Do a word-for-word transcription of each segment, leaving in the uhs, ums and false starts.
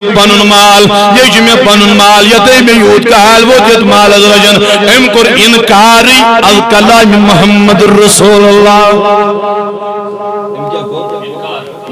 پنُن مال، یہِ چھُ مےٚ پنُن مال، یتھے مےٚ یوٗت کال ووت یتھ مالس رچھن، أمۍ کوٚر انکارٕے از کلامِ محمد رسول اللہ۔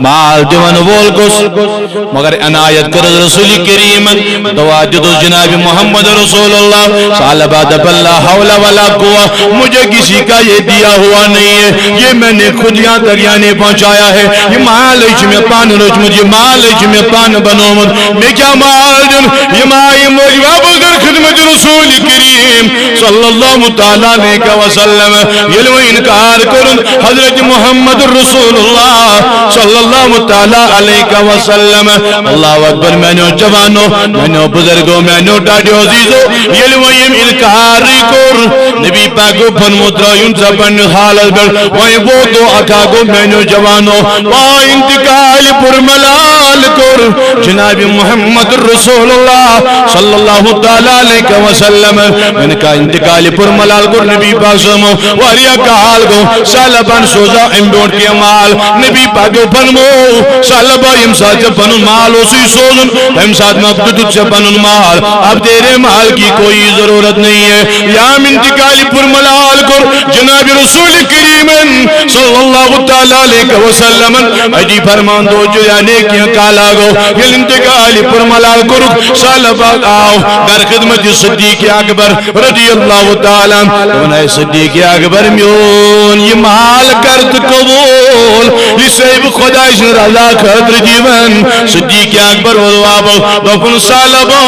مال دِوَن وول گوٚژھ، مگر عنایت کٔرٕس رسول کریٖمن، دعا دیُتُس جناب محمد رسول اللہ۔ ثعلبہ دپان، لا حول ولا قوة، مجھے کسی کا یہ دیا ہوا نہیں ہے، یہ میں نے خود یہاں تک یعنی پہنچایا ہے۔ یہ مال ہے، یہ میں پان رچمت، یہ مال ہے، یہ میں پان بنومت، میں کیا مال دن؟ یہ مائی موج واپس در خدمت رسول کریم صلی اللہ تعالیٰ علیہ وسلم۔ ییٚلہِ وۄنۍ انکار کوٚرُن حضرت محمد رسول اللہ صلی اللہ تعالیٰ علیہ وسلم، اللہ اکبر، میانیو جوانو، میانیو بزرگو، میانیو ٹاٹیو عزیزو، ییٚلہِ وۄنۍ یِم انکارٕے کوٚر، نبی پاکو فرموو ترٲیِن ژٕ پننِس حالس پٮ۪ٹھ، وۄنۍ ووتو اکھا گوٚو میانیو جوانو، وۄنۍ انتقال پر ملال کوٚر جناب محمد رسول اللہ صلی اللہ تعالیٰ علیہ وسلم۔ وۄنۍ کا انتقال پر ملال کوٚر نبی پاک صٲبو، واریاہ کال گوٚو، ثعلبن سوزا امہِ برونٛٹھ کینٛہہ مال۔ نبی پاکو فرموو، ثعلبہ، ییٚمہِ ساتہٕ ژےٚ پنُن مال اوسُے سوزُن، تمہِ ساتہٕ ما دیُتُتھ ژےٚ پنُن مال؟ اب تیرے مال کی کوئی ضرورت نہیں ہے۔ یام انتقال پر ملال کوٚر جناب رسول کریمن صلی اللہ تعالیٰ علیہ وسلمن۔ اجی فرمان دو جو یعنی کینٛہہ کالا گوٚو، ییٚلہِ انتقال پر ملال کوٚرُکھ، ثعلبہ آو در خدمت صدیق اکبر رضی اللہ تعالیٰ عنہ۔ دوٚپُن، اے صدیق اکبر، میون یہِ مال کر تہٕ قبول، یہِ چھُسے بہٕ خۄداے سٕنٛز رضا خٲطرٕ دِوان۔ صدیق اکبر ووت واپس، دوٚپُن، ثعلبہ،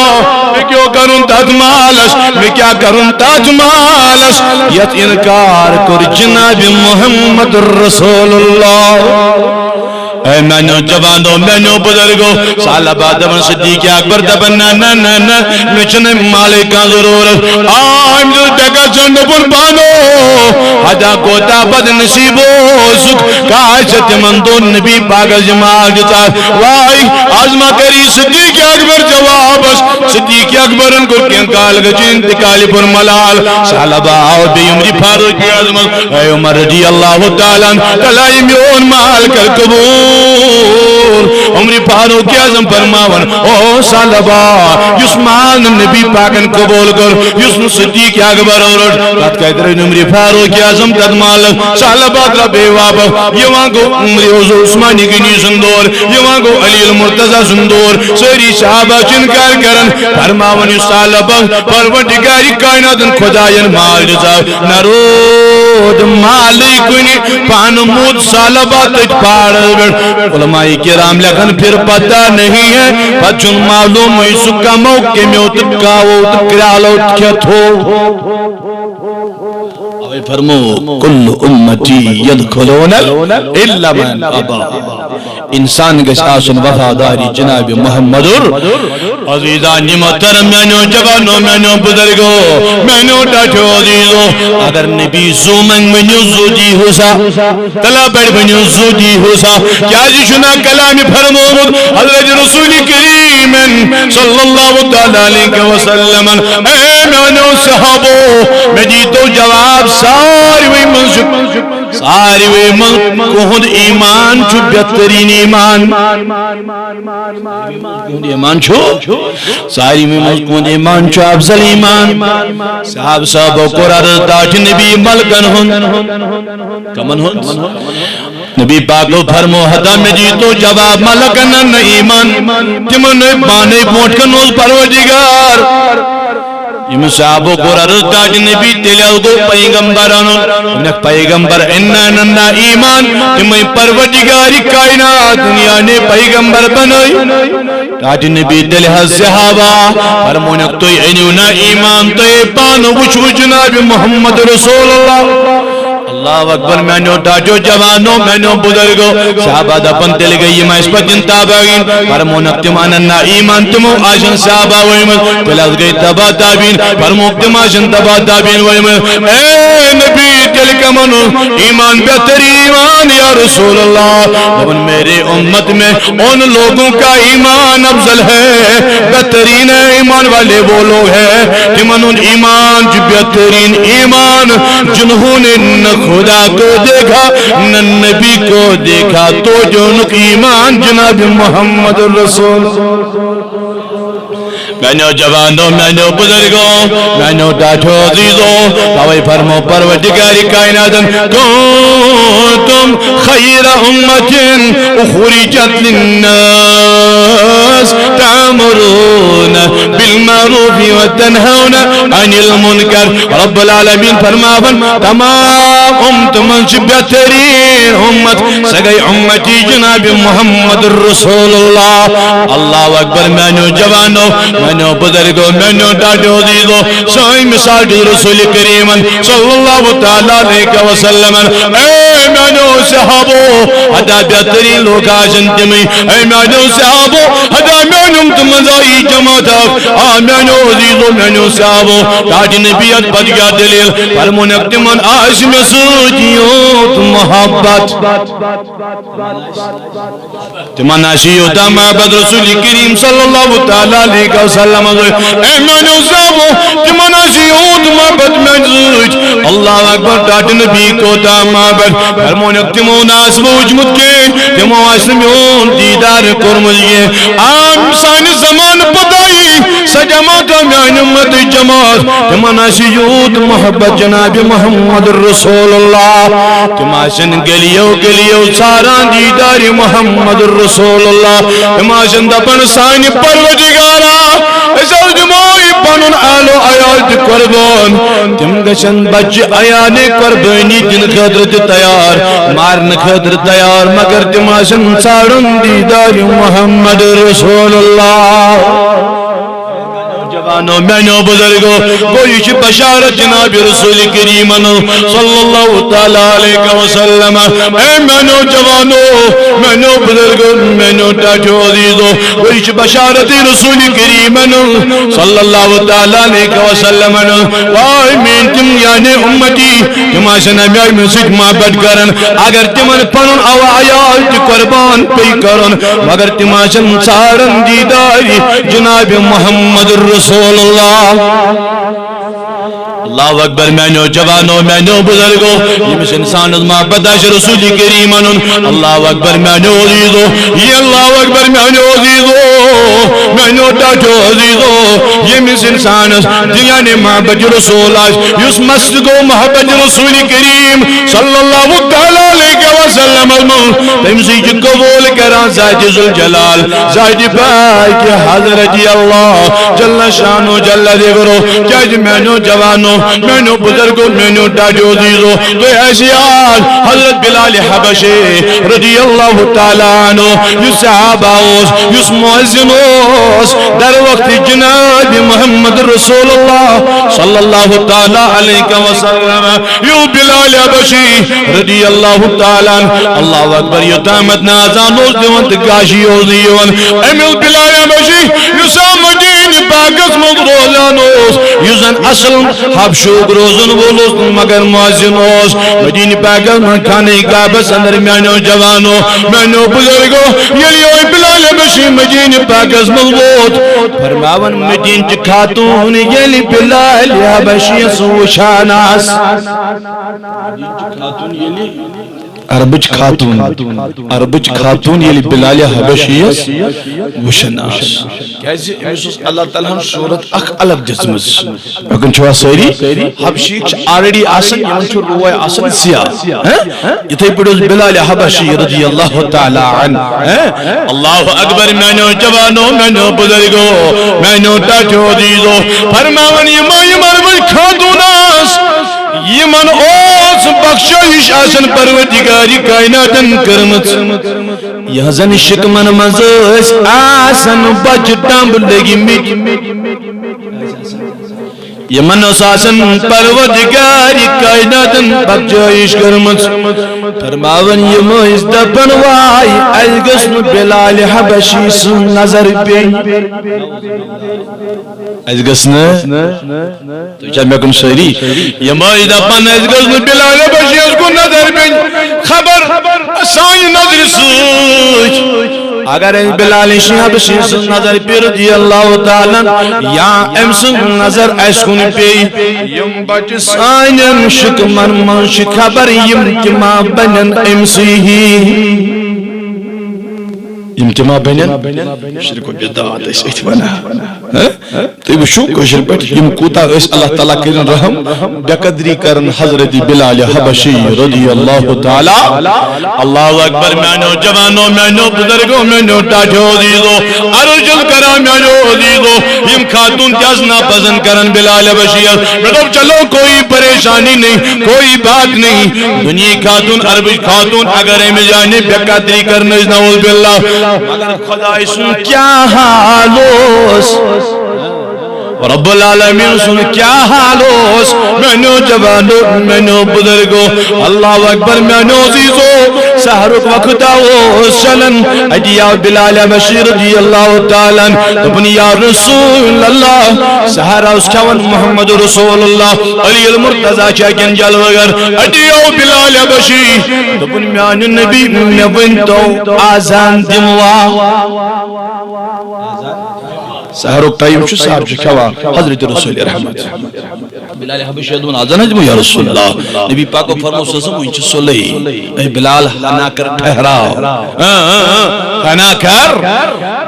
مےٚ کیٛاہ کرُن تتھ مالس، مےٚ کیٛاہ کرُن تتھ مالس، یتھ انکار کوٚر جناب محمد رسول اللہ۔ اے میانیو جوانو، میانیو بزرگو، ثعلبہ دپان، صدیق اکبر دپان، نہ، نہ، نہ، نہ، مےٚ چھُنہٕ مالٕچ کانٛہہ ضروٗرت۔ آ، أمۍ دیُت ڈکس زنٛڈ دوٚپُن، پانو، ہتا کوتاہ بدنصیب اوسُکھ، کاش ژےٚ تِمن دۄن نبی پاکس یہِ مال دِژاکھ۔ واے، از ما کری صدیق اکبر جوابس؟ صدیق اکبرن کوٚر کینٛہہ کال گٔژھِتھ انتقال پر ملال۔ ثعلبہ آو بیٚیہِ عمرِ فاروق اعظمس، اے عمر رضی اللہ تعالیٰ عنہ، تلے میون مال کر قبول۔ عمرِ فاروق اعظم فرماوان، او ثعلبہ، یُس مال نہٕ نبی پاکن قبول کوٚر، یُس نہٕ صدیق اکبر رٔٹ، تتھ کتہِ رٔٹ عمرِ فاروق اعظم تتھ مالس؟ ثعلبہ درٛاو بیٚیہِ واپس۔ یِوان گوٚو عمرِ حضور عثمان غنی سُنٛد دور، یِوان گوٚو علی المرتضی سُنٛد دور، سٲری صحابہ چھِ انکار کران، فرماوان، یُس ثعلبہ پروردگار کائناتن خداین مال دِژاو، نہ روٗد مالٕے کُنہِ، پانہٕ موٗد ثعلبہ تٔتھۍ پہاڑس پٮ۪ٹھ۔ علماء کرام لیکھان، پھر پتہ نہیں ہے، پتہٕ چھُنہٕ معلومٕے سُہ کمو کیٚمیو تہٕ کاوو تہٕ کرٛالو تہٕ کھٮ۪تھو۔ اوے فرمو، کل امتی یدخلون الا من ابا۔ انسان گژھِ آسُن وفاداری جناب محمد۔ عزیزان محترم، میانیو جوانو، میانیو بزرگو، میانیو ٹاٹھیو عزیزو، اگر نبی زو منگ ؤنِو زو دی ہو سا، تلا پٮ۪ٹھ ؤنِو زو دی ہو سا، کیازِ چھُنہ کلامِ فرمومُت حضرت رسول کریمن صلی اللہ تعالیٰ علیہ وسلمن، اے میانیو صحابو، مےٚ دیٖتو جواب، ساروٕے منٛز چھُ ساروٕے منٛز کُہُنٛد ایمان چھُ بہتریٖن ایمان۔ کُہُنٛد ایمان چھُ، ساروٕے منٛز کُہُنٛد ایمان چھُ افضل ایمان۔ صحابہ صحابو کوٚر عرض، تاج نبی، ملکن ہُنٛد۔ کمن ہُنٛد؟ نبی پاکو فرمو، ہتا مےٚ دیٖتو جواب، ملکن نہٕ ایمان، تِمن نہٕ پانے برونٛٹھ کن اوس پروردگار۔ یِم صحابو کوٚر عرض، تاج نبی، تیٚلہِ حظ گوٚو پیغمبر اَنُن۔ ووٚنُکھ، پیغمبر اَنہِ نہ، اَنن نہ ایمان، تِمے پروردگار کائنات یعنی پیغمبر بنٲے۔ تاج نبی، تیٚلہِ حظ صحابہ، فرمونکھ، تُہۍ أنِو نہ ایمان، تُہۍ پانہٕ وٕچھوٕ جناب محمد رسول اللہ۔ اللہ اکبر، میانیو ٹاٹھیو جوانو، میانیو بزرگو، صحابہ دپان، تیٚلہِ گٔے یِم اَسہِ پتہٕ یِن تابعین۔ فرمونکھ، تِم اَنن نہ ایمان، تِمو آسن صحابہ ؤنمٕتۍ، تیٚلہِ حظ گٔے تبع تابعین۔ فرموکھ، تِم آسن تبع تابعین ؤنمٕتۍ۔ اے نبی، تیٚلہِ کمن ہُنٛد ایمان بہتر ایمان یا رسول اللہ؟ دوٚپُن، میرے امت میں ان لوگوں کا ایمان افضل ہے، بہتر بہترین ایمان والے وہ لوگ ہیں، تمن ہند ایمان چھُ بہترین ایمان، جنہوں نے نہ خدا کو دیکھا، نہ نبی کو دیکھا، تو جو ان کا ایمان جناب محمد الرسول۔ میانیو جوانو، میانیو بزرگو، میانیو ٹاٹھو عزیزو، توے فرمو پروردگار کائناتن، کنتم خیر امة اخرجت للناس تأمرون بالمعروف وتنهون عن المنکر۔ رب العالمین فرماون، تمام امتن منز چھ بہترین امت، سۄ گٔے امتی جناب محمد رسول اللہ۔ اللہ اکبر میانیو جوانو، میانیو بزرگو، میانیو ٹاٹھو عزیزو، سٲنۍ مثال دیُت رسول کریمن صلی اللہ تعالی علیہ وسلمن۔ اے میانیو صحابو، ہتا بہترین لوگ آسن تمے۔ اے میانیو صحابو، ہتا میانیو تم مزائی جماعت اکھ۔ آ میانیو عزیزو، میانیو صحابو، ٹاٹھۍ نبی ات پتہٕ کیٛاہ دلیل؟ فرمونکھ تمن آسہِ مےٚ سۭتۍ یوٗت محبت۔ تمن آسہِ یوٗتاہ محبت رسول کریم صلی اللہ تعالی علیہ وسلم۔ اے میانیو صحابو، تمن آسہِ یوٗت محبت میانہِ سۭتۍ۔ اللہ اکبر، ٹاٹھۍ نبی کوتاہ محبت۔ فرمونکھ تمو نہ آسہِ بہٕ وٕچھمُت کینٛہہ، تمو آسہِ نہٕ میون دیدار کوٚرمُت کینٛہہ۔ عام سانہِ زمانہٕ پتائی سۄ جماعت میانہِ امتٕچ جماعت، تمن آسہِ یوٗت محبت جناب محمد رسول اللہ۔ تم آسن گلیو گلیو ژھاران دیدار محمد رسول اللہ۔ تم آسن دپان، سانہِ پروردگارا، أسۍ حظ دمو یہِ پنُن اہل و عیال تہِ قربان۔ تم گژھن بچہِ عیالے قربانی دنہٕ خٲطرٕ تہِ تیار، مارنہٕ خٲطرٕ تیار، مگر تم آسن ژھاران دیدار محمد رسول اللہ۔ جوانو، میانیو بزرگو، گوٚو یہِ چھِ بشارت جناب رسول کریمن صلی اللہ تعالی علیہ وسلم۔ اے میانیو جوانو، میانیو بزرگو، میانیو ٹاٹھیو عزیزو، گوٚو یہِ چھِ بشارت رسول کریمن صلی اللہ تعالی علیہ وسلم۔ واے میٲنۍ تِم یعنی امتی، تِم آسن امہِ آیہِ مےٚ سۭتۍ محبت کران۔ اگر تِمن پنُن اوا عیال تہِ قربان پیٚیہِ کرُن، مگر تِم آسن ژھاران دیدار جناب محمد رسول اللہ۔ اللہ اکبر میانیو جوانو، میانیو بزرگو، ییٚمِس انسانس محبت آسہِ رسول کریم انُن۔ اللہ اکبر میانیو عزیزو، یہِ اللہ اکبر میانیو عزیزو، میانیو ٹاٹھیو عزیزو، ییٚمِس انسانس دِیان محبت رسول آسہِ، یُس مست گوٚو محبت رسول کریم صلی اللہ تعالی علیہ وسلم منٛز، تٔمۍ سٕے چھُ قبول کران ذات ذوالجلال، ذات پاک حضرت اللہ جل شانو جل ذکرو۔ کیازِ میانیو جوانو، میانیو بزرگو، میانیو ٹاٹھیو عزیزو، تُہۍ آسہِ یاد حضرت بلال حبشی رضی اللہ تعالی عنہ، یُس صحابہ اوس، یُس مؤذن اوس، در وقت جناب محمد رسول اللہ صلی اللہ تعالی علیہ وسلم۔ یو بلال حبشی رضی اللہ تعالی عنہ، اللہ اکبر، یوٚتامتھ نہٕ اذان اوس دِوان تہٕ گاشی اوس نہٕ یِوان۔ اَمہِ بلال حبشی یُس آ مدینہ پاکس منٛز روزان اوس، یُس زن اصل حبشوک روزن وول اوس نہٕ، مگر مؤذن اوس۔ مدینہ پاکس منٛز خانہ کعبس اندر میانیو جوانو، میانیو بزرگو، ییٚلہِ یِہوٚے بلال حبشی مدینہ پاکس منٛز ووت، فرماوان مدینہ چہِ خاتون ییٚلہِ بلال حبشیس وٕچھان آس۔ عربٕچ خاتون، عربٕچ خاتون ییٚلہِ بلال حبشیس وٕچھان آس۔ کیازِ أمِس اوس اللہ تعالیٰ ہن صورت اکھ الگ دِژمٕژ۔ مےٚ کُن چھِوا سٲری؟ حبشی چھِ already آسان، یِمن چھُ روے آسان سیاہ۔ ہہ؟ یِتھے پٲٹھۍ اوس بلال حبشی رضی اللہ تعالیٰ عنہ۔ ہہ؟ اللہ اکبر، میانیو جوانو، میانیو بزرگو، میانیو ٹاٹھیو عزیزو، فرماوان یِم، یِم عربٕچ خاتون آس، یِمن اوس بخشٲیِش آسان پروردگار کائناتن کٔرمٕژ۔ یہنزن شکمن منٛز ٲسۍ آسان بچہِ ٹمب لٔگمٕتۍ۔ یِمن اوس آسان پروردگار کائناتن بخشٲیِش کٔرمٕژ۔ فرماوان یِم ٲسۍ دپان، واے، اسہِ گٔژھ نہٕ بلال حبشی سٕنٛز نظر پیٚنۍ۔ اسہِ گٔژھ نہٕ، تُہۍ چھا مےٚ کُن سٲری؟ یِم ٲسۍ دپان، اسہِ گٔژھ نہٕ بلال حبشیس کُن نظر پیٚنۍ۔ خبر سانہِ نظرِ سۭتۍ اگر أمۍ بلال حبشی سٕنٛز نظر پیٚیہِ رضی اللہ تعالیٰ عنہ، یا أمۍ سٕنٛز نظر اَسہِ کُن پیٚیہِ، یِم بچہِ سانٮ۪ن شِکمن منٛز چھِ، خبر یِم تہِ ما بنن أمۍ سٕے ہی۔ یِم تہِ ما بنن؟ شرک و بدعت ٲسۍ أتھۍ ونان۔ ہہ؟ تُہۍ وٕچھِو کٲشِر پٲٹھۍ یِم کوٗتاہ ٲسۍ، اللہ تعالیٰ کٔرِن رحم، بے قدری کرن حضرت بلال حبشی رضی اللہ تعالیٰ۔ اللہ اکبر، میانیو جوانو، میانیو بزرگو، میانیو ٹاٹھیو عزیزو، عرض چھُس کران میانیو عزیزو، یِم خاتون تہِ آسہٕ ناپسند کران بلال حبشیس۔ مےٚ دوٚپ، چلو کوئی پریشانی نہیں، کوئی بات نہیں۔ دُنیہٕکۍ خاتون، عربٕچ خاتون، اگر أمِس یعنی بے قدری کرنٕچ، نعوذ باللہ، مگر خداے سُنٛد کیٛاہ حال اوس؟ رب العالمین سُنٛد کیٛاہ حال اوس؟ میٛانیو جوانو، میٛانیو بزرگو، اللہ اکبر، میٛانیو عزیزو، سحرُک وقت اوس چلان۔ اَتی آو بلال حبشی رضی اللہ تعالیٰ عنہ، دوٚپُن، یا رسول اللہ، سحر اوس کھٮ۪وان محمد رسول اللہ، علی المرتضیٰ چھا کِنہٕ جلوٕ گر؟ اَتی آو بلال حبشی، دوٚپُن، میٛانہِ نبی، مےٚ ؤنۍتو، آزان دِموا؟ سحرُک ٹائم چھُ، سحر چھُ کھٮ۪وان حضرت رسول رحمت۔ بلال حبشی دوٚپُن، اذان حظ دِمو یا رسول اللہ۔ نبی پاکو فرموو، سُہ ہسا وُنہِ چھُ سُلے۔ اے بلال، ہنا کر ٹھہراو۔ ہاں، ہاں، ہاں، ہنا کر۔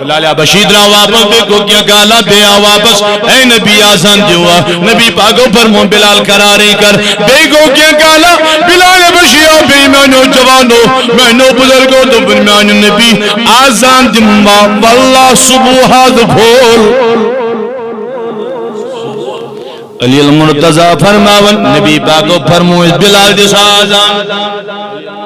بلال حبشی درٛاو واپس، بیٚیہِ گوٚو کینٛہہ کالا، بیٚیہِ آو واپس۔ اے نبی، اذان دِوا۔ نبی پاکو فرموو، بلال، قرارٕے کر۔ بیٚیہِ گوٚو کینٛہہ کالا، بلال حبشی آو بیٚیہِ۔ میٛانیو جوانو، میٛانیو بزرگو، دوٚپُن، میٛانہِ نبی، اذان دِموا، واللہ صبح حظ پھوٚل۔ علی المرتضیٰ فرماوان، نبی پاکو فرموو، بلال، دِ سا اذان۔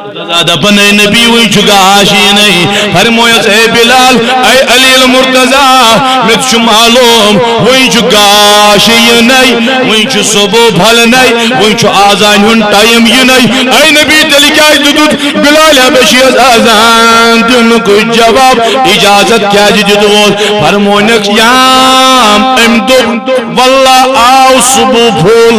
مرتضیٰ دپان، اے نبی، وُنہِ چھُ گاش یِنَے۔ فرمووُس، اے بلال، اے علی المرتضیٰ، مےٚ تہِ چھُ معلوم، وُنہِ چھُ گاش یِنَے، وُنہِ چھُ صبح پھۄلنَے، وُنہِ چھُ اذانہِ ہُنٛد ٹائم یِنَے۔ اے نبی، تیٚلہِ کیٛازِ دیُتُتھ بلال حبشیَس اذان دِنُک جواب؟ اجازت کیٛازِ دیُتوس؟ فرموونَکھ، یام أمۍ دوٚپ، واللہ آو صبح پھوٚل،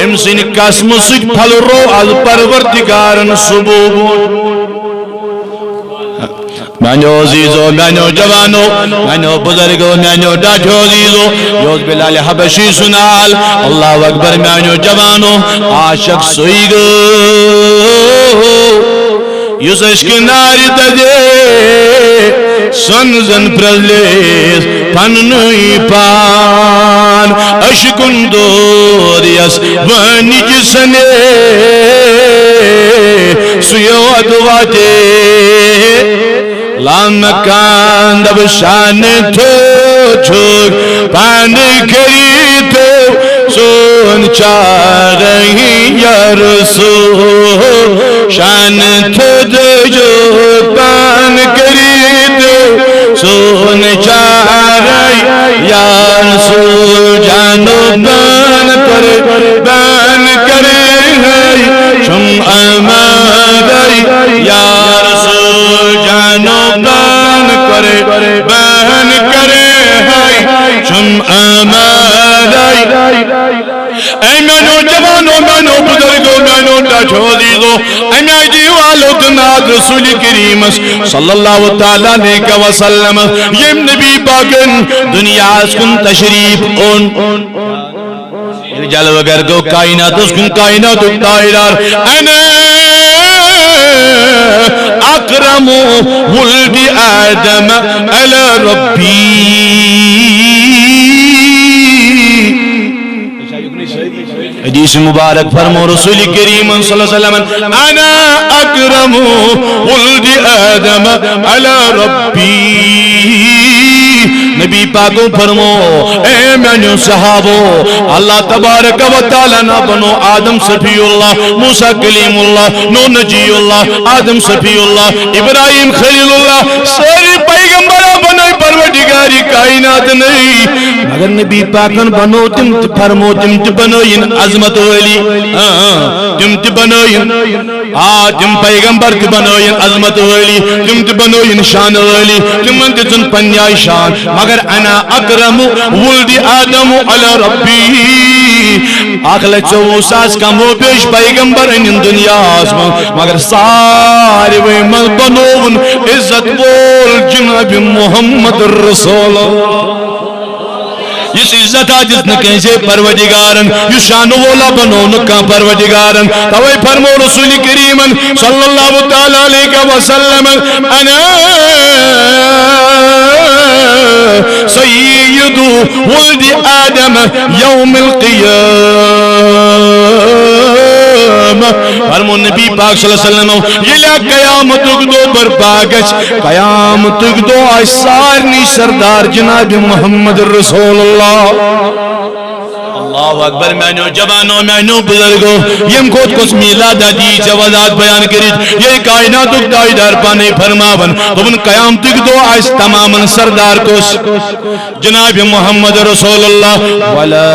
أمۍ سٕنٛدِ قسمہٕ سۭتۍ پھۄلروو از پروردگارن صبح برونٛٹھ۔ میانیو عزیزو، میانیو جوانو، میانیو بزرگو، میانیو ٹاٹھیو عزیزو، یہِ اوس بلال حبشی سُنٛد حال۔ اللہ اکبر، میانیو جوانو، عاشق سُے گوٚو یُس عشقہٕ نارِ دَزے، سۄنہٕ زَن پرٛزلیس پننُے پان۔ عشقُن دود یَس وٲنِج سَنے، سُے یوت واتہِ لامکان۔ دَپہٕ شانہٕ تھوٚد چھُکھ پانہٕ کٔرِتھ سون چاہے یا رسول، شان تھوٚد جو پان کٔرِتھ سون چاہے یا رسول۔ جانو پان قربان کرے ہے، چھم آمادے یا رسول۔ جانو پان قربان کرے ہے، چھم آمادے۔ اے میانیو جوانو، میانیو بزرگو، میانیو ٹاٹھو عزیزو، امی آیہِ دیو آلو تہٕ ناد رسول کریمس صلی اللہ تعالیٰ علیہ وسلم، یم نبی پاکن دنیاہس کُن تشریف اوٚن۔ ییٚلہِ جلوٕ گر گوٚو کائناتس کُن، کائناتُک تاجدار، انا اکرم ولد آدم علی ربی۔ حدیث مبارک فرمو رسول کریم صلی اللہ علیہ وسلم، انا اکرم ولد آدم علی ربی۔ نبی پاکو فرمو، اے میانیو صحابو، اللہ تبارک و تعالیٰ نا بنو آدم صفی اللہ، موسیٰ کلیم اللہ، نوح نجی اللہ، آدم صفی اللہ، ابراہیم خلیل اللہ، سٲری پیغمبر بنٲے پروردگار کائنات نے۔ مگر نبی پاکن بنو تِم تہِ، فرمو تِم تہِ بنٲیِن عظمت وٲلی۔ آ، آ، تِم تہِ بنٲیِن۔ آ، تِم پیغمبر تہِ بنٲیِن عظمت وٲلی، تِم تہِ بنٲیِن شان وٲلی، تِمن تہِ دِژٕن پننہِ آیہِ شان۔ مگر انا اکرم ولد آدم علی ربی۔ اکھ لچھ ژوٚوُہ ساس کمو بیش پیغمبر أنِن دُنیاہس منٛز، مگر ساروٕے منٛز بنووُن عزت وول جناب محمد رسول۔ یُس عزت آ دِژ نہٕ کٲنٛسے پروردگارن، یُس شانہٕ وولا بنوو نہٕ کانٛہہ پروردگارن۔ توے فرمو رسول کریمن صلی اللہ تعالی علیہ وسلم، انا سید ولد آدم یوم القیامہ۔ فرمو نبی پاک صلی اللہ علیہ وسلم، ییٚلہِ قیامتُک دۄہ برپا گژھِ، قیامتُک دۄہ آسہِ سارنٕے سردار جناب محمد رسول اللہ۔ اللہ اکبر، میانیو جوانو، میانیو بزرگو، یم کوت کس میلاد دی جوازات بیان کریت، یہ کائناتک تاجدار پانے فرماون، دوپن قیامتک دو آس تماما سردار کس؟ جناب محمد رسول اللہ۔ ولا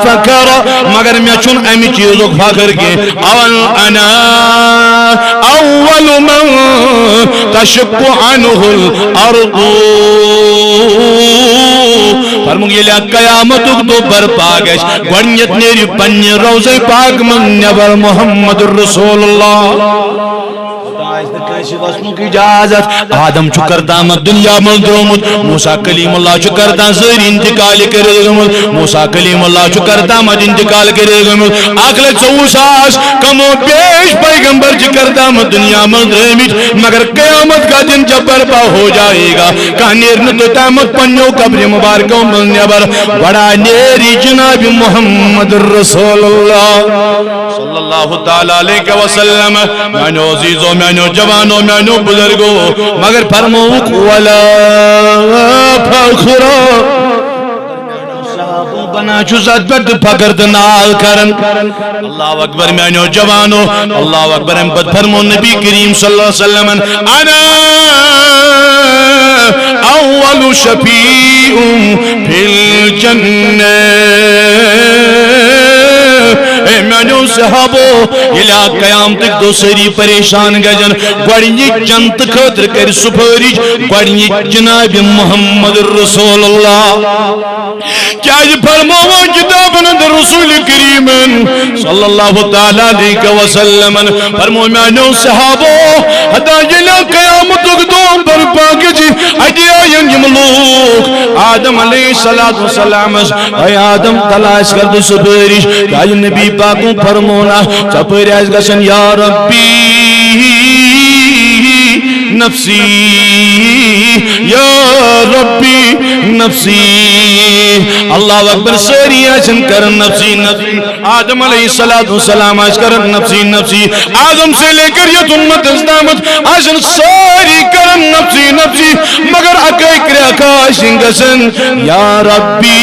فخر، مگر مے چھن امی چیزک فخر کی، اول انا اول من تشق عنہ الارض۔ فرموک، ییٚلہِ قیامتُک دۄہ برپا گژھِ، گۄڈٕنیتھ نیرِ پننہِ روضے پاک منٛز نٮ۪بر محمد رسول اللہ۔ آسہِ نہٕ کٲنٛسہِ وسنُک اجازت۔ آدم چھُ کردامت دنیا منٛز درٛامُت، موسیٰ کلیم اللہ چھُ کردان زٲری انتقال کٔرِتھ گوٚمُت، موسیٰ کلیم اللہ چھُ کردامت انتقال کٔرِتھ گوٚمُت۔ اکھ لچھ ژوٚوُہ ساس کمو بیش پیغمبر چھِ کردامت دنیا منٛز درٛٲمٕتۍ، مگر قیامت کا دن جب برپا ہو جائے گا، کانٛہہ نیرِ نہٕ توٚتامتھ پننیو قبرِ مبارکو منٛز نٮ۪بر، گۄڈٕ نیرِ جناب محمد رسول اللہ۔ صلی اللہ تعالی علیہ وسلم۔ میانیو عزیزو، میانیو جوانو، میانیو بزرگو، مگر فرموک ولا فخر۔ بنا چھُ ذات پٮ۪ٹھ فخر تہٕ ناز کران۔ اللہ اکبر میانیو جوانو، اللہ اکبر۔ امہِ پتہٕ فرمو نبی کریم صلی اللہ علیہ وسلم، انا اول شفیع فی الجنہ۔ اے میانیو صحابو، ییٚلہِ قیامتٕکۍ دۄہ سٲری پریشان گژھن، گۄڈٕنِچ جنت خٲطرٕ کرِ سفٲرِش گۄڈٕنِچ جناب محمد رسول اللہ۔ کیازِ فرموو کتابن اندر رسول کریمن صلی اللہ تعالی علیہ وسلم، فرمو میانیو صحابو، ہتا ییٚلہِ قیامتُک دۄہ برپا گژھِ، اتی آین یم لوگ آدم علیہ الصلوۃ والسلامس، اے آدم تلاش کر تہٕ سفٲرِش، کیازِ نبی پاکن فرمونا، ژپٲرۍ آسہِ گژھان یا ربی نفسی، یا ربی نفسی۔ اللہ اکبر، سٲری آسن کران نفسی نفسی۔ آدم علیہ الصلوۃ والسلام آسہِ کران نفسی نفسی۔ آدم سے لے کر یتھ امتس تامتھ آسن سٲری کران نفسی نفسی، مگر اکے کرٛکھ آسہِ گژھان یا ربی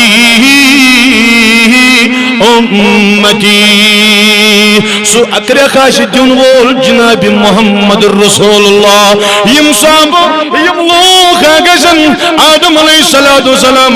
امتی۔ سُہ اکرکھ آسہِ دیُن وول جناب محمد رسول اللہ۔ یم صحابہ، یم لوگ گژھن آدم علیہ الصلوۃ والسلام،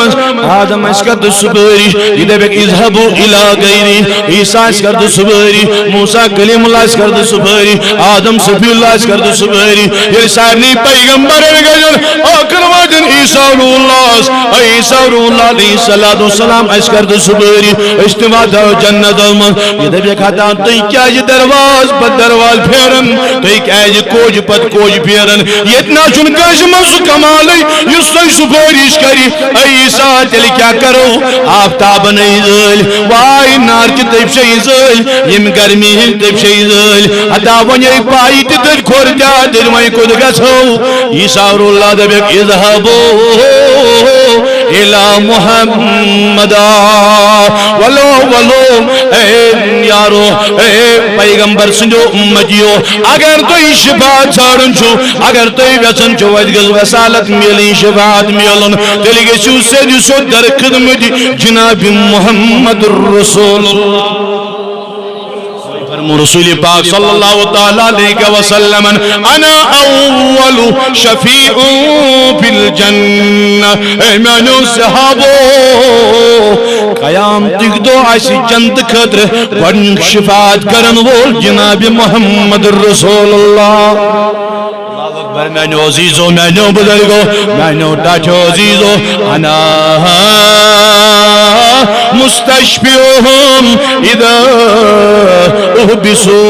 آدم آسہِ کران سفٲرِش، یہ دپکھ اذهبوا الی غیری، عیسیٰ آسہِ کران سفٲرِش، موسیٰ کلیم اللہ آسہِ کران سفٲرِش، آدم صفی اللہ آسہِ کران سفٲرِش۔ ییٚلہِ سارنٕے پیغمبرن گژھن ٲخر واتن عیسیٰ روح اللہ، اے عیسیٰ روح اللہ علیہ الصلوۃ والسلام آسہِ کران سفٲرِش، اجتماع دو جنت منٛز۔ یہ دپکھ ہتا تُہۍ کیازِ درواز پتہٕ درواز پھیران؟ تُہۍ کیازِ کوچہِ پتہٕ کوچہِ پھیران؟ ییٚتہِ نہ چھُنہٕ کٲنٛسہِ منٛز سُہ کمالٕے یُس تۄہہِ سفٲرِش کرِ۔ اے عیسیٰ، تیٚلہِ کیٛاہ کرو؟ آفتابن ہٕنٛدۍ زٲلۍ، واے نارچہِ تٔپۍ چھے زٲلۍ، ییٚمہِ گرمی ہٕنٛدۍ تٔپۍ چھے زٲلۍ۔ ہتا وۄنۍ ہے پایی تہِ تٔتھۍ کھۄر تہِ آ، تیٚلہِ وۄنۍ کوٚت گژھو؟ عیسیٰ روح اللہ دپکھ، اذهبوا الی محمد۔ ولو، ولو، اے یارو، اے پیغمبر سٕنٛدیو اُمتیو، اگر تُہۍ شفاعت ژھانٛڈان چھِو، اگر تُہۍ یژھان چھِو اَسہِ گٔژھ وصالت میلٕنۍ، شفاعت میلُن، تیٚلہِ گٔژھِو سیٚدِ سیوٚد در خدمت جناب محمد رسول اللہ۔ فرمو رسول پاک صلی اللہ تعالی علیہ وسلم، انا اول شفیع فی الجنہ۔ اے میانیو صحابو، قیامتک دۄہ آسہِ جنت خٲطرٕ گۄڈٕنیُک شفاعت کرن وول جناب محمد رسول اللہ۔ اللہ اکبر، میانیو عزیزو، میانیو بزرگو، میانیو ٹاٹھیو عزیزو، انا مستشفعهم اذا احبسوا۔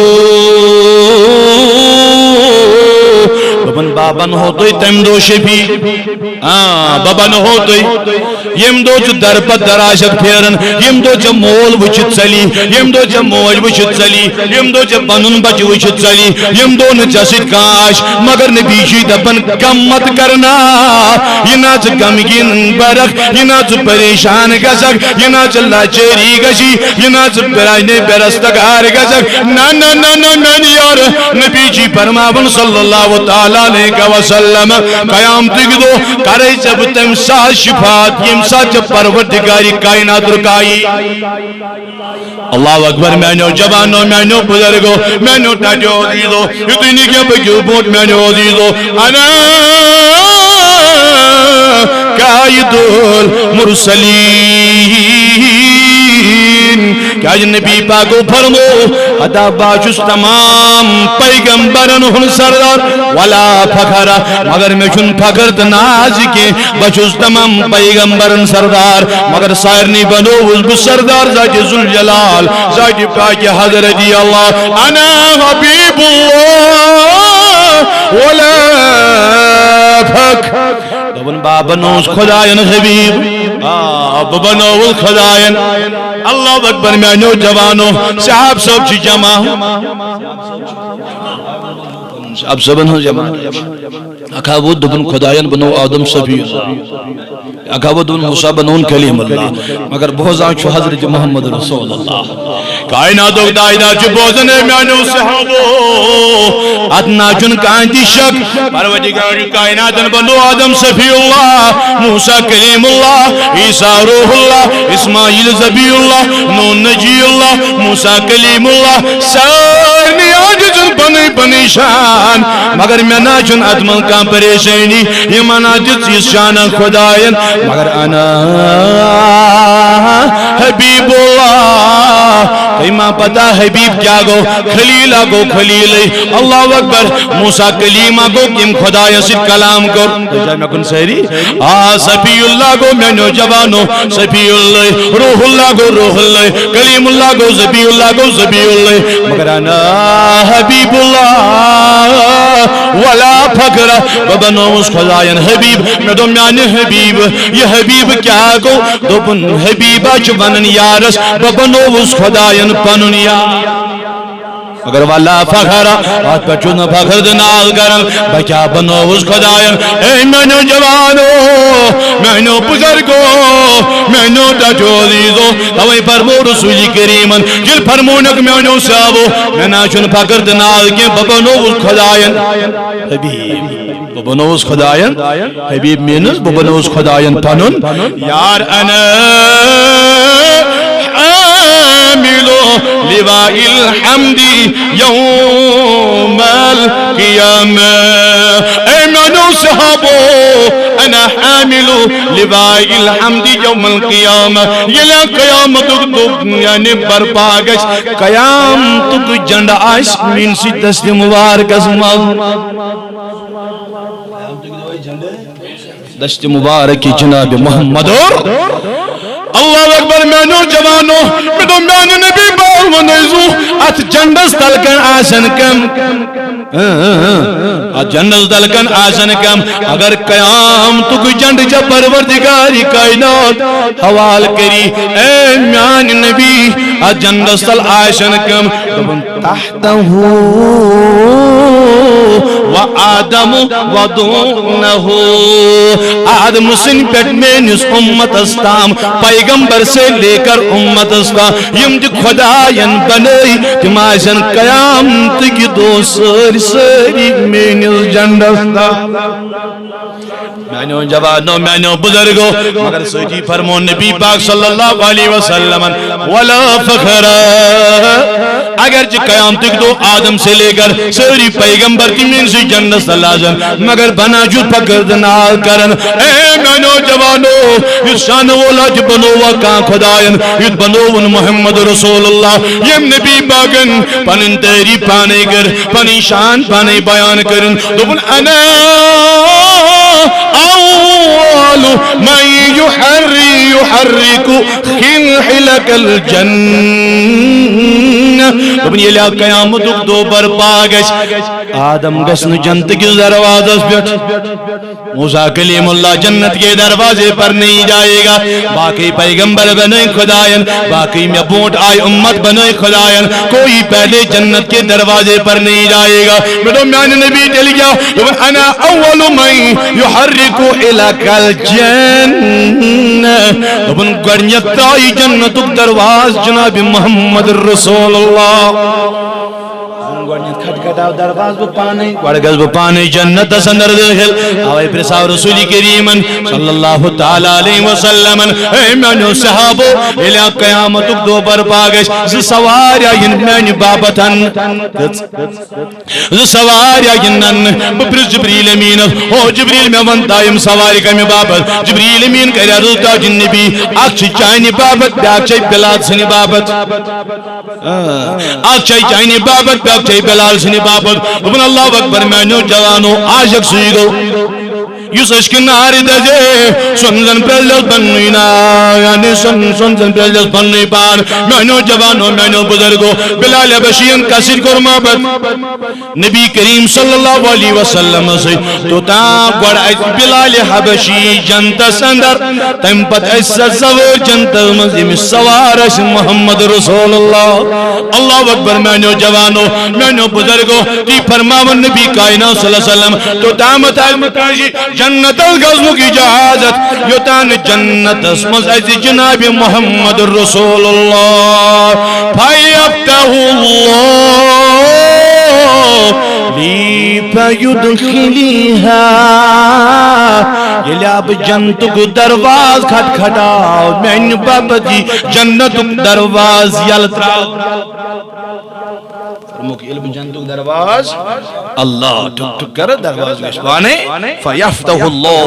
دوٚپُن، بہٕ بنہو تُہۍ تَمہِ دۄہ شفیع۔ آ، بہٕ بنہو تُہۍ۔ ییٚمہِ دۄہ ژٕ در پتہٕ در آسکھ پھیران، ییٚمہِ دۄہ ژےٚ مول وٕچھِتھ ژَلی، ییٚمہِ دۄہ ژےٚ موج وٕچھِتھ ژَلی، ییٚمہِ دۄہ ژےٚ پنُن بچہٕ وٕچھِتھ ژَلی، ییٚمہِ دۄہ نہٕ ژےٚ سۭتۍ کانٛہہ آسہِ، مگر نبی چھُے دپان، غم مت کرنا، یہِ نا ژٕ غمگیٖن برکھ، یہِ نا ژٕ پریشان گژھکھ، یہِ نا ژٕ لاچٲری گژھی، یہِ نا ژٕ پرانہِ بے رستگار گژھکھ۔ نہ، نہ، نہ، نہ، میانہِ یار، نبی جی فرماوان صلی اللہ تعالیٰ علیہ وسلم، قیامتٕکۍ دۄہ کرے ژےٚ بہٕ تمہِ ساتہٕ شفاعت، ییٚمہِ ساتہٕ ژےٚ پروردگار کائنات رُکایی۔ اللہ اکبر، میانیو جوانو، میانیو بزرگو، میانیو ٹاٹیو عزیزو، یُتُے نہٕ کینٛہہ، پٔکِو برونٛٹھ میانیو عزیزو۔ انا قائد المرسلین۔ کیازِ نبی پاکو فرمو، ہتا بہٕ چھُس تمام پیغمبرن ہُنٛد سردار، ولا فخر، مگر مےٚ چھُنہٕ فخر تہٕ ناز کینٛہہ۔ بہٕ چھُس تمام پیغمبرن سردار، مگر سارنٕے بنووُس بہٕ سردار ذاتِ ذوالجلال، ذاتِ پاکِ حضرت اللہ۔ انا حبیب اللہ ولا فخر۔ دوٚپُن، بہٕ بنووُس خداین حبیب۔ آ، بہٕ بنووُس خداین۔ اللہ اکبر، میانیو جوانو، صاحب صٲب چھِ جمع۔ صاحب صٲبن ہٕنٛز جمع۔ اکھ ہا ووت، دوٚپُن، خداین بنوو آدم صفی اللہ۔ اکھ ہا ووت، دوٚپُن، موسیٰ بنووُن کلیم اللہ۔ مگر بوزان چھُ حضرت محمد رسول اللہ۔ کائناتُک تاجدار چھُ بوزان، اے میانیو صحابو۔ اتھ نہ چھُنہٕ کانٛہہ تہِ شک۔ پروردگار کائناتن بنوو آدم صفی اللہ، موسیٰ کلیم اللہ، عیسیٰ روح اللہ، اسماعیل ذبیح اللہ، نوح نجی اللہ، موسیٰ کلیم اللہ، سارنٕے عاجزن پنٕنۍ پنٕنۍ شان۔ مگر مےٚ نہ چھُنہٕ اتھ منٛز کانٛہہ پریشٲنی۔ یِمن ہا دِژ یہِ شانہ خداین، مگر انا حبیب اللہ۔ تۄہہِ ما پتہ حبیب کیٛاہ گوٚو؟ خلیل ہا گوٚو خلیلٕے۔ اللہ اکبر۔ موسیٰ کلیم ہا گوٚو، کٔمۍ خدایس سۭتۍ کلام کوٚر؟ تُہۍ چھا مےٚ کُن سٲری؟ آ، صفی اللہ گوٚو میانیو جوانو، صفی اللہ، روح اللہ گوٚو روح اللہ، کلیم اللہ گوٚو ذبیح اللہ گوٚو ذبیح اللہ، مگر انا حبیب اللہ ولا فخر۔ بہٕ بنووُس خداین حبیب، مےٚ دوٚپ میانہِ حبیب، یہِ حبیب کیٛاہ گوٚو؟ دوٚپُن، حبیبا چھُ ونان یارس، بہٕ بنووُس خداین پنُن یار۔ مگر ولا فخر، اتھ پٮ۪ٹھ چھُس نہٕ فخر تہٕ ناز کران۔ بہٕ کیٛاہ بنووُس خداین؟ اے میانیو جوانو، میانیو بزرگو، میانیو ٹاٹیو عزیزو، توے فرمو رسول کریمن، ییٚلہِ فرمونکھ میانیو صحابو، مےٚ نہ چھُنہٕ فخر تہٕ ناز کینٛہہ، بہٕ بنووُس خداین حبیب۔ بہٕ بنووُس خداین حبیب، میٖنٕز، بہٕ بنووُس خداین پنُن یار۔ انا حامل لواء الحمد یوم القیامہ۔ اے میانیو صحابو، انا حامل لواء الحمد یوم القیامہ۔ ییٚلہِ قیامتُک دۄہ، یعنی برپا گژھِ، قیامتُک جنڈٕ آسہِ میٲنِسٕے دستِ مبارکس منٛز۔ دستِ مبارک جناب محمد اور اللہ اکبر۔ میانیو جوانو، مےٚ دوٚپ میانہِ نبی پاک ووٚنُے زُ، اتھ جنڈس تل کن آسن کم۔ اتھ جنڈس تل کن آسن کم۔ اگر قیامتُک جنڈٕ چھا پروردگار کائنات حوال کری، اے میانہِ نبی، اتھ جنڈس تل آسن کم۔ دوٚپُن، تحتہ و آدم و دونہ۔ آدم سٕنٛدِ پٮ۪ٹھ میٲنِس اُمتس تام، پیغمبر سے لے کر اُمتس تام، یِم تہِ خداین بنٲے، تِم آسن قیامتٕکۍ دۄہ سٲری، سٲری میٲنِس جنڈس تام۔ میانیو جوانو، میانیو بزرگو، مگر سۭتی فرمو نبی پاک صلی اللہ علیہ وسلم، ولا فخر۔ اگرچہ قیامتٕکۍ دۄہ آدم سے لے کر سٲری پیغمبر تہِ میٲنِسٕے جنڈس تل آسن، مگر بہٕ نہ چھُس فخر تہٕ ناز کران۔ اے میانیو جوانو، یُس شانہٕ وول چھُ، بنووا کانٛہہ خداین، یُتھ بنووُن محمد رسول اللہ، ییٚمۍ نبی پاکن پنٕنۍ تعریف پانے کٔر، پنٕنۍ شان پانے بیان کٔرٕن۔ دوٚپُن، انا اول من یحر-، یحرک حلق الجنة۔ دوٚپُن، ییٚلہِ قیامتُک دۄہ برپا گژھِ، آدم گژھِ نہٕ جنتہٕ کِس دروازس پٮ۪ٹھ۔ موسیٰ کلیم اللہ جنت کے دروازے پر نہیں جائے گا۔ باقی پیغمبر بنٲے خداین، باقی مےٚ برونٛٹھ آے امت بنٲے خداین، کوئی پہلے جنت کے دروازے پر نہیں جائے گا۔ مےٚ دوٚپ، میانہِ نبی تیٚلہِ کیٛاہ؟ دوٚپُن، انا اول من يحرق حلق الجنة۔ دوٚپُن، گۄڈٕنیتھ ترٛایہِ جنتُک دروازٕ جناب محمد رسول اللہ۔ گۄڈٕنیتھ کھٹکھٹاو دروازٕ بہٕ پانے، گۄڈٕ گژھٕ بہٕ پانے جنتس اندر دٲخل۔ اوے پرژھاو رسول کریمن صلی اللہ تعالیٰ علیہ وسلمن، اے میانیو صحابو، ییٚلہِ قیامتُک دۄہ برپا گژھِ، زٕ سوارِ یِن میانہِ باپتھ۔ کٔژ؟ زٕ سوارِ یِن۔ بہٕ پرژھٕ جبریل امینس، او جبریل، مےٚ وَن تا یِم سوارِ کمہِ باپتھ؟ جبریل امین کرِ عرض، تاج النبی، اکھ چھِ چانہِ باپتھ، بیاکھ چھے بلال سٕنٛدِ باپتھ۔ آ، اکھ چھے چانہِ باپتھ، بیاکھ چھے بلال سٕنٛدِ باپتھ۔ دوٚپُن، اللہ اکبر، میانیو جوانو، عاشق سُے گوٚو، یُس عشقِ نارِ دَزے، سۄن زن پرٛزلس پننُے ناو، یعنی سۄن، سۄن زن پرٛزلس پننُے پان۔ میانیو جوانو، میانیو بزرگو، بلال حبشین کس سۭتۍ کوٚر محبت؟ نبی کریم صلی اللہ علیہ وسلم سۭتۍ۔ توٚتام گۄڈٕ اَژِ بلال حبشی جنتس اندر، تمہِ پتہٕ اَژِ سۄ زوٲر جنتس منٛز، ییٚمِس سوار آسہِ محمد رسول اللہ۔ اللہ اکبر، میانیو جوانو، میانیو بزرگو، تی فرماوان نبی کائنات صلی اللہ علیہ وسلم، توٚتامتھ آسہِ نہٕ کٲنٛسہِ جنتس گژھنُک اجازت، یوٚتام نہٕ جنتس منٛز اَژِ جناب محمد رسول اللہ۔ فیفتح اللہ لی فیدخلیہا۔ ییٚلہِ بہٕ جنتُک دروازٕ کھٹکھٹاو، میانہِ باپتھ یی جنتُک دروازٕ یلہٕ ترٛاو۔ فرمووُکھ، ییٚلہِ بہٕ جنتُک دروازٕ، اللہ ٹھُک ٹھُک کرٕ، دروازٕ گژھِ پانے، فیفتح اللہ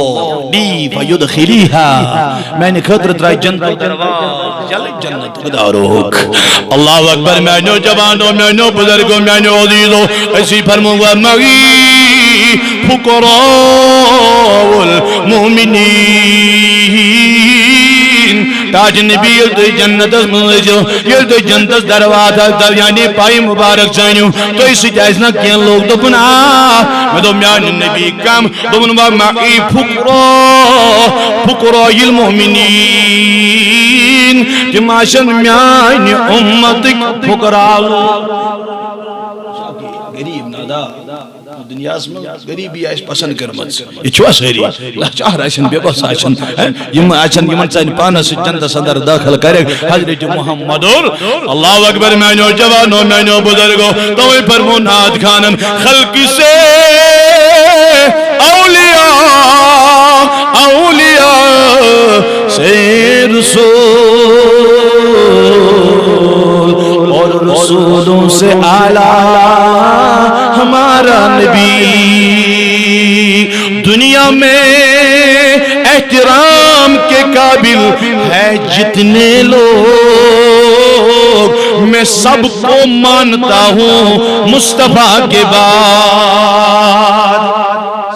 لی فیدخلیہا۔ میانہِ خٲطرٕ ترٛایہِ جنتُک دروازٕ یلہٕ، جنتُک داروغ۔ اللہ اکبر، میانیو جوانو، میانیو بزرگو، میانیو عزیزو، اسی فرمو، و معی فقراء المؤمنین۔ تاج نبی، ییٚلہِ تُہۍ جنتس منٛز ٲسِو، ییٚلہِ تُہۍ جنتس دروازس در، یعنی پایہِ مبارک ژٲنِو، تُہۍ سۭتۍ آسہِ نا کینٛہہ لوٗکھ؟ دوٚپُن، آ۔ مےٚ دوٚپ، میانہِ نبی کم؟ دوٚپُن، و معی فقراء، فقراء المؤمنین، تِم آسن میانہِ اُمتٕکۍ فقراء۔ غریب نادار۔ دُنیاہس منٛز غریبی آسہِ پسند کٔرمٕژ۔ یہِ چھُوا سٲری؟ لچار آسن، بے بس آسن، ہے، یِم آسن، یِمن ژَلہِ پانس سۭتۍ جنتس اندر دٲخل کرکھ۔ حضرت محمد اور اللہ اکبر، میانیو جوانو، میانیو بزرگو، توے فرمو نعت خانن، خلق سے اولیاء، اولیاء سے رسول، اور رسولوں سے اعلیٰ ہمارا نبی۔ دنیا میں احترام کے قابل ہے جتنے لوگ، میں سب کو مانتا ہوں مصطفیٰ کے بعد۔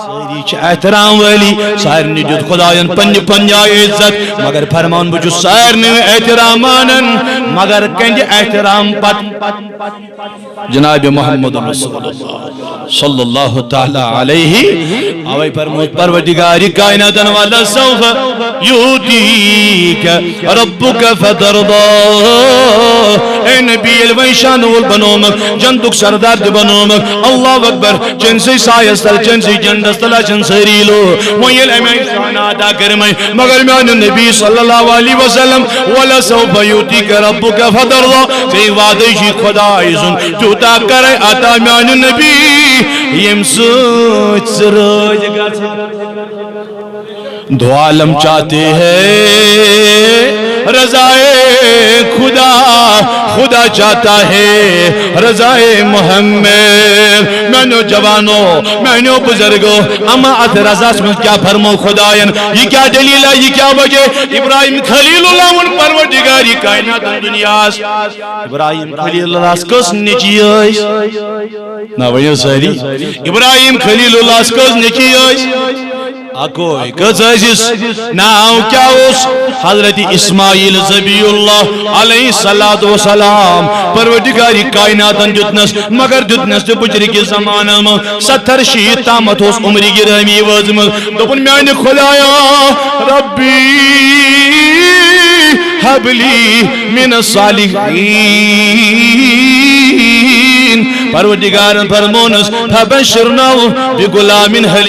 سٲری چھِ احترام وٲلی، سارنٕے دیُت خۄدایَن پننہِ پننہِ جایہِ عزت، مگر فرمان بہٕ چھُس سارنٕے احترام مانان، مگر کَنہِ احترام پتہٕ؟ جناب محمد رسول اللہ صلی اللہ تعالیٰ علیہ۔ اوے فرموو پروردگار کائناتن، ولسوف یؤتیک ربک فترضی۔ اے نبی، ییٚلہِ وۄنۍ شانہٕ وول بنومکھ، جنتُک سردار تہِ بنومکھ، اللہ اکبر، چٲنسٕے سایس تل، چٲنسٕے جنڈس تل آسن سٲری لوٗکھ۔ وۄنۍ ییٚلہِ اَمہِ آیہِ شانہ ادا کٔرمٕے، مگر میانہِ نبی صلی اللہ علیہ وسلم، ولسوف یؤتیک ربک فترضی، ژےٚ وعدے چھُے خداے سُنٛد، تیوٗتاہ کرے عطا میانہِ نبی، ییٚمہِ سۭتۍ ژٕ رٲضۍ گژھکھ۔ دو عالم چاہتے ہیں رضائے خدا، خدا چاہتا ہے رضائے محمد۔ میانیو جوانو، میانیو بزرگو، اما اتھ رضاہس منٛز کیٛاہ فرمو خداین؟ یہِ کیٛاہ دلیل ہے؟ یہِ کیٛاہ وجہ؟ ابراہیم خلیل اللہ ووٚن پروردگار کائنات دنیاہس۔ ابراہیم خلیل اللہ کٔژ نیٚچی ٲسۍ؟ نہ ؤنِو سٲری۔ ابراہیم خلیل اللہ کٔژ نیٚچی ٲسۍ؟ اکوے کٔژ ٲسِس؟ ناو کیٛاہ اوس؟ حضرت اسماعیل ذبیح اللہ علیہ الصلوۃ والسلام۔ پروردگار کائناتن دیُتنس، مگر دیُتنس تہِ بُجرِ کِس زمانس منٛز ستر شیٖتھ تامتھ اوس عمرِ گرامی وٲژمٕژ۔ دوٚپُن، میانہِ خدایا، ربی حبلی من الصالحین۔ پروردگارن فرمونس، فبشرناہ بغلام حلیم۔